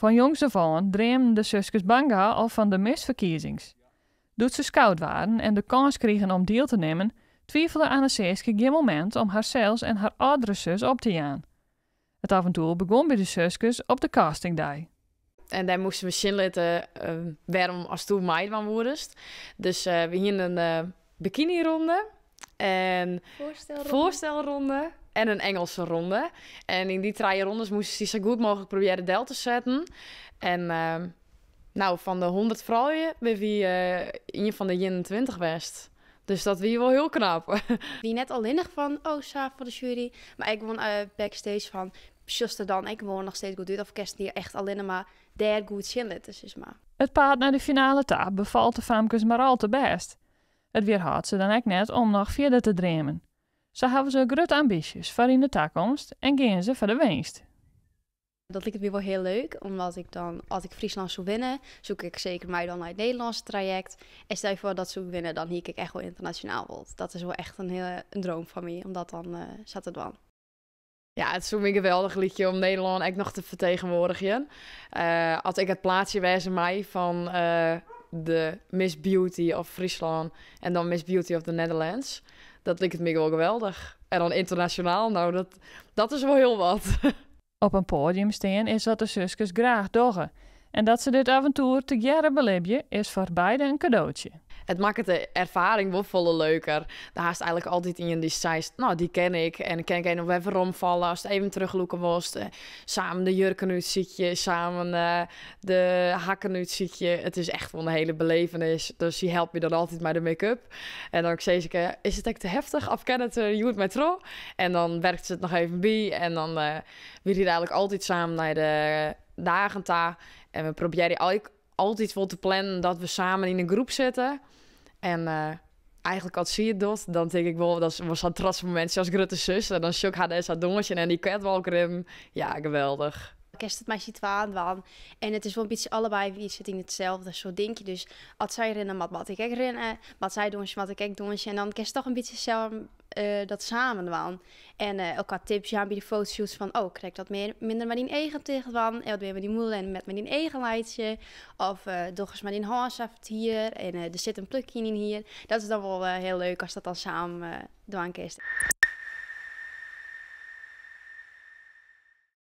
Fan jongs af oan dreamden de suskes Banga al fan de Miss-ferkiezings. Doe't se scout waarden en de kâns krigen om diel te nimmen, twivele Anne Seeske gjin momint om harsels en har âldere sus op te jaan. It aventoer begûn by de suskes op de castingdei. En dêr moasten we sjen litte wêrom asto meidwaan woedest. Dus we hiene in bikini-ronde en foarstelronde en in Engelse ronde. En yn dy trije rondes moasten sy sa goed mooglik probearje del te setten. En nou, fan de 100 froulju binne wy ien fan de 21 west. Dus dat wie wol hiel knap. Wie net allinnich fan, oh sa foar de sjuery, mar ek gewoan backstage fan, sjochst der dan ek gewoan noch steeds goed út of kinst dy echt allinnich mar dêr goed sjen litte, sis mar. It paad nei de finale ta befalt de famkes mar al te bêst. It wjerhâldt se dan ek net om noch fierder te dreamen. Sa hawwe se grutte ambysjes foar yn de takomst en gean se foar de winst. Dat liket my wol hiel leuk, omdat ik dan, as ik Fryslân soe winne, soe ik ek seker meidwaan nei it Nederlânske trajekt. En stel je foar dat soe ik winne, dan hie ik ek echt wol ynternasjonaal wold. Dat is wol echt in hiele in droom fan my, om dat dan sa te dwaan. Ja, it soe my geweldich lykje om Nederlân ek noch te fertegenwoardigjen. As ik it plaatsje wêze mei fan de Miss Beauty of Fryslân en dan Miss Beauty of the Netherlands, dat liket my wol geweldich. En dan ynternasjonaal, nou, dat is wol hiel wat. Op in poadium stean is wat de suskes graach dogge. En dat se dit aventoer tegearre belibje is foar beide in kadootsje. It makket de erfaring wol folle leuker. Do hast eigenlik altyd ien dy'tst seist, no, dy ken ik. En dan kin ik even wer weromfalle ast even terugloeken wolst. Samen de jurken útsykje, samen de hakken útsykje. It is echt wol in hiele belevenis. Dus sy helpt my dan altyd mei de make-up. En dan sis ik, is it ek te heftich of kin it hjoed mei troch? En dan werkt se it noch even by. En dan wy ride eigenlik altyd samen nei de dagen ta. En we probearje altyd wol te plannen dat we samen yn in groep sitte. En eigenlik as sy it docht, dan tink ik wol, dat is wol sa'n trots momintsje as grutte sus. En dan sjoch ik har dêr sa dûnsjen en dy catwalk rinnen. Ja, geweldich. Kinst it mei syn twaen dwaan. En it is wol in bytsje allebei, wy sitte yn itselde soart dinkje. Dus as sy rinne moat, moat ik ek rinne. Moat sy dûnsje, moat ik ek dûnsje. En dan kinst toch in bytsje sels dat samen dwaan. En elkoar tips jaan by de fotoshoots fan, oh, krekt wat mear, minder mei dyn eagen ticht dwaan. En wat mear mei dyn mûle en net mei dyn eagen laitsje. Of doch ris mei dyn hân sa foar it hier. En der sit in plukje yn dyn hier. Dat is dan wol hiel leuk ast dat dan samen dwaan kinst.